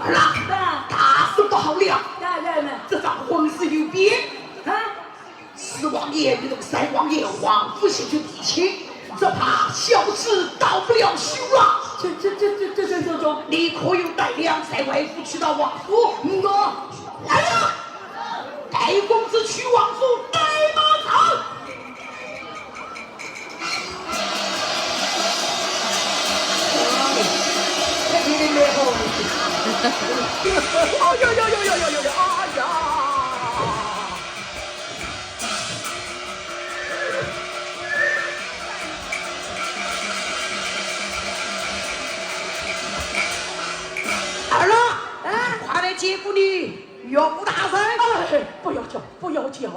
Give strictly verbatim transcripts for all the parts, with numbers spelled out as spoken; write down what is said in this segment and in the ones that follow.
儿啊，大事不好了！大人们，这桩婚事有变。啊？四王爷与那个三王爷王府先去提亲，只怕小子到不了手了。这这这这这这这种，你可有带领在外府去到王府？我来了，带公子去王府带马上。 哎呀呀呀呀呀呀呀！哎呀！儿啊，哎，快来见过你岳父大人！哎，不要叫，不要叫。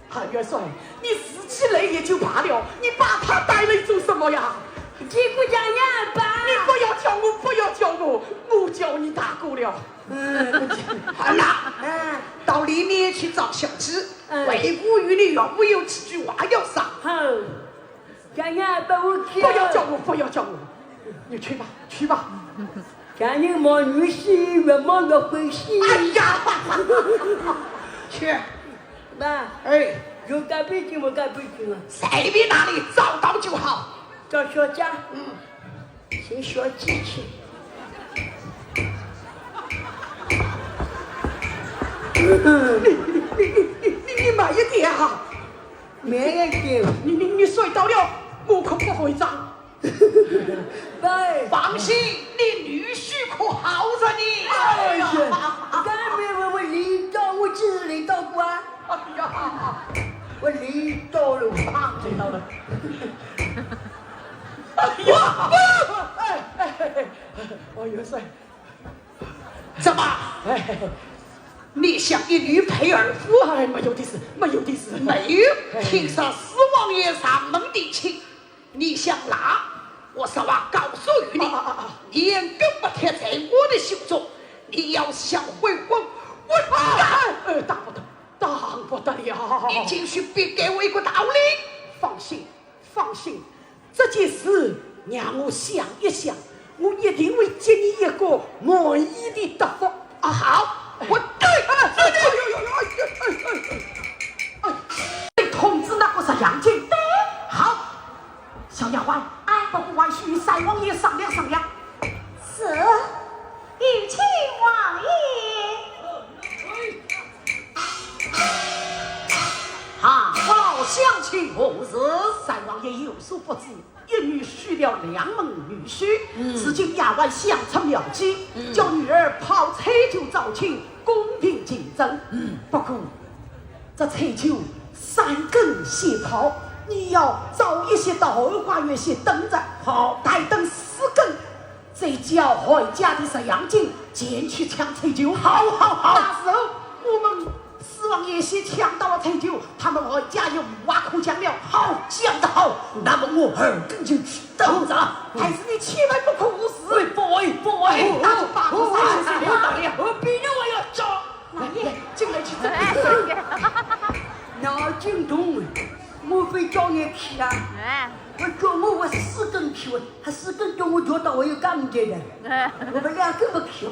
韩元帅，你自己来也就罢了，你把他带来做什么呀？见过大人吧。你不要叫我，不要叫我，我叫你大哥了。嗯，好了，哎，到里面去找小姐，嗯。为父与你岳父有几句话要商量。好。 娘娘，把我叫。不要叫我，不要叫我，你去吧，去吧。娘娘望女婿，越望越欢喜。哎呀，去。爸，哎，有干杯敬，没干杯敬啊？随便哪里找到就好。找小姐？嗯。寻小姐去。你你你你你你慢一点啊！ 慢一点。你你你摔倒了，我可不会账。喂。放心，你女婿可好着呢。哎呀，刚才我我领导，我只是领导官。哎呀，我领导了，领导了。哎呀，哎哎哎哎，哦，元帅。 怎么？哎，你想一女配二夫？哎，没有的事，没有的事。没有？哎。听说四王爷上门提亲，你想拉？我实话告诉于你，啊啊啊啊。你一根不贴在我的手中，你要想悔婚，我啊，哎，打不得，打不得了。你进去禀给我一个道理。放心， 放心，这件事让我想一想，我一定会给你一个满意的答复。啊，好，我对，哎，哎，哎，哎，哎，哎，哎，哎，哎，通知那个石阳金。对。好，小丫鬟，哎，把关羽与三王爷商量商量。是，有请王爷。 啊，父老乡亲何事？三王爷有所不知，一女许了两门女婿，嗯。如今丫鬟想出妙计，嗯。叫女儿泡彩酒招亲，公平竞争。嗯。不过，这彩酒三更先泡，你要早一些到后花园去等着。好。待等四更， 再叫韩家的石阳金前去抢彩酒。好，好，好。到时候我们四王爷先抢到了彩酒，他们韩家也无话可讲了。好，讲得好。那么我二更就去等着。还是你千万不可误事。哎，不会，不会。哦，那就罢了。哦，哦，哦，打了。我比你还要早。来，来，进来去，进来。哎，对。脑筋动了，莫非叫你去啊？哎。我叫我，我四更去，我 还是跟着我做到我有感觉的。哎。我们两个不去。